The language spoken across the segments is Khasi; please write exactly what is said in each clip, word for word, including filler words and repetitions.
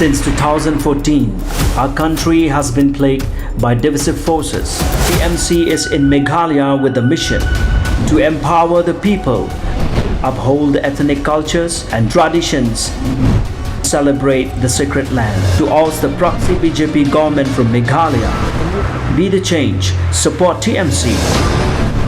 Since two thousand fourteen, our country has been plagued by divisive forces. T M C is in Meghalaya with the mission to empower the people, uphold ethnic cultures and traditions, celebrate the sacred land. To oust the proxy B J P government from Meghalaya, be the change, support T M C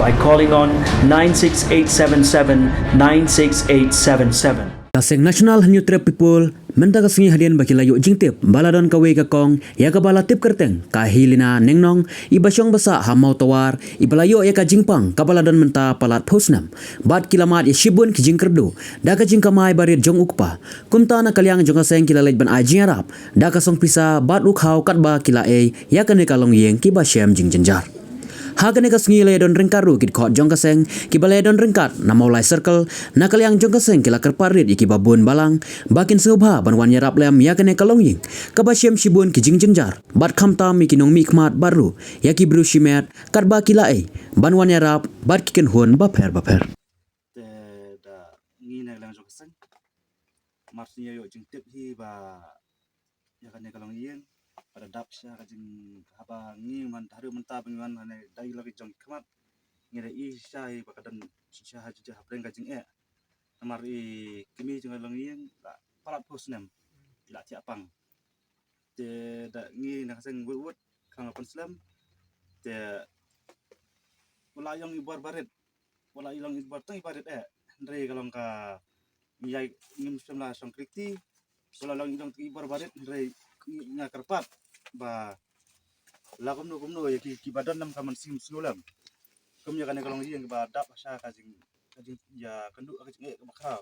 by calling on nine six eight seven seven nine six eight seven seven. Ka seng National Hynñiewtrep People mynta ka sngi hadien ba ki la ïoh jingtip ba la don kawei ka kong ïa kaba la tip kyrteng ka Helena Nengnong, iba shong ba sah ha Mawtawar, iba la ïoh ïa ka jingpang kaba la don mynta palat phew snem, bad ki la mad ïa shibun ki jingkyrduh da ka jingkamai barit jong u kpa. Kumta na ka liang jong ka seng ki la leit ban ai jingïarap da ka song pisa bad u khaw katba ki la ei ïa kane ka longïing kiba shem jingjynjar. Ha kane ka sngi la ïadon ryngkat ruh ki dkhot jong ka seng kiba la ïadon ryngkat na Mawlai Circle. Na ka liang jong ka seng ki la kyrpad rit ïa kiba bun balang ba kin sngewbha ban wan ïarap lem ïa kane ka longïing kaba shem shibun ki jingjynjar, bad khamtam ïa ki nongmihkhmat bad ruh ïa ki briew shimet katba ki la ei ban wan ïarap bad ki kynhun bapher bapher. Te da ngi na ka liang jong ka seng, mar shu ïoh jingtip hi ba ïa kane ka longïing ba da dap sha ka jing, haba ngi man haduh mynta ba ngi wan hangne da i la ki jong ki khmat, ngi da i shisha hi ba ka don shisha ha jingja hapdeng ka jingeh. Namar i kmie jong ka longïing la palat phew snem i la thiah pang. Te da ngi na ka seng wut wut khlem pynslem. Te u la ïong i bor barit, u la ïong i bor tang i barit eh, hynrei ka long ka ngi ïai ngim shem la shong kriti. U la long i long tang i bor barit, hynrei nga kyrpad ba la kumno kumno ïa ki, kiba don lem ka mynsiem sngewlem, kum ïa kane ka longïing ba dap sha ka jing, ka jing ïa kynduh ka jingeh kaba khraw,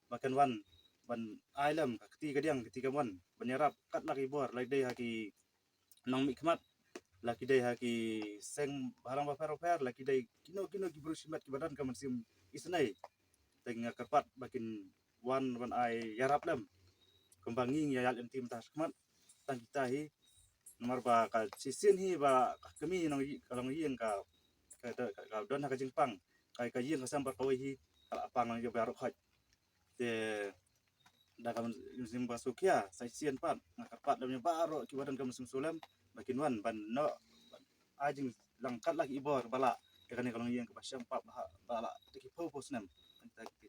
ba kin wan ban ai lem ka kti ka diang kti ka mon ban ïarap kat la ki bor, la ki dei ha ki nongmihkhmat, la ki dei ha ki seng balang bapher bapher, la ki dei kino kino ki briew shimet kiba don ka mynsiem isynei. Te nga kyrpad ba kin wan ban ai ïarap lem kumba ngi ngi ïa ïaid lynti mynta shakhmat. Tang kita hi, namar ba ka shisien hi ba ka kmie nong i, ka longïing ka, ka, ka, ka don ha ka jingpang, ka, ka ïing ka sem bad kawei hi ka la pang lang ïa baroh khoit. Te da ka mynsiem ba sngewkhia sa shisien pat nga kyrpad lem ïa baroh kiba don ka mynsiem sngewlem ba kin wan ban noh, ban ai jinglang kat la ki bor ba lah ïa kane ka longïing kaba shem pap ba, ba lah da ki phew phew snem. Te ki